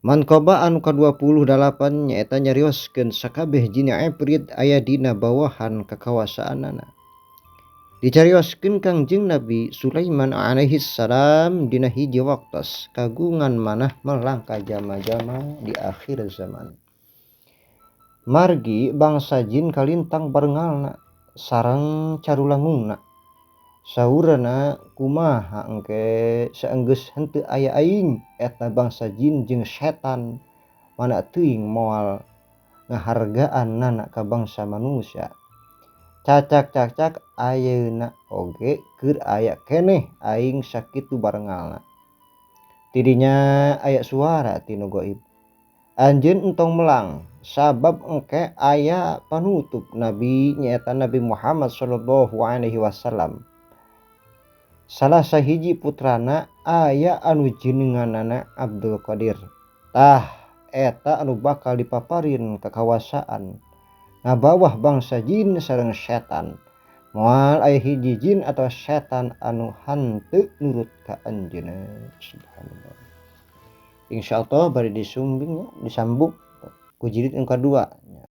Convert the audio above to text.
Manqabah anu ka-28 nyaeta nyarioskeun sakabeh jin ifrit aya dina bawahan kakawasaanana. Dicarioskeun Kangjeng Nabi Sulaiman alaihi salam dina hiji waktos kagungan manah melang ka jalma-jalma di akhir zaman. Margi bangsa jin kalintang barengalna sareng carulangungna. Saurna kumaha engke saenggeus henteu aya aing eta bangsa jin jeung setan mana teuing moal ngahargaan nana ka bangsa manusia. Cacak-cacak ayeuna oge keur aya keneh aing sakitu barengalna. Tidinya aya suara ti nu gaib. Anjeun entong melang sabab engke aya panutup nabi nyaeta Nabi Muhammad sallallahu alaihi wasallam. Salah sahiji putrana aya anu jenenganana Abdul Qadir. Tah eta anu bakal dipaparin kakawasaan ngabawah bangsa jin sareng setan. Moal aya hiji jin atau setan anu henteu nurut ka anjeunna. Subhanallah. Insyaallah bari disumbing disambung ku jilid anu kadua.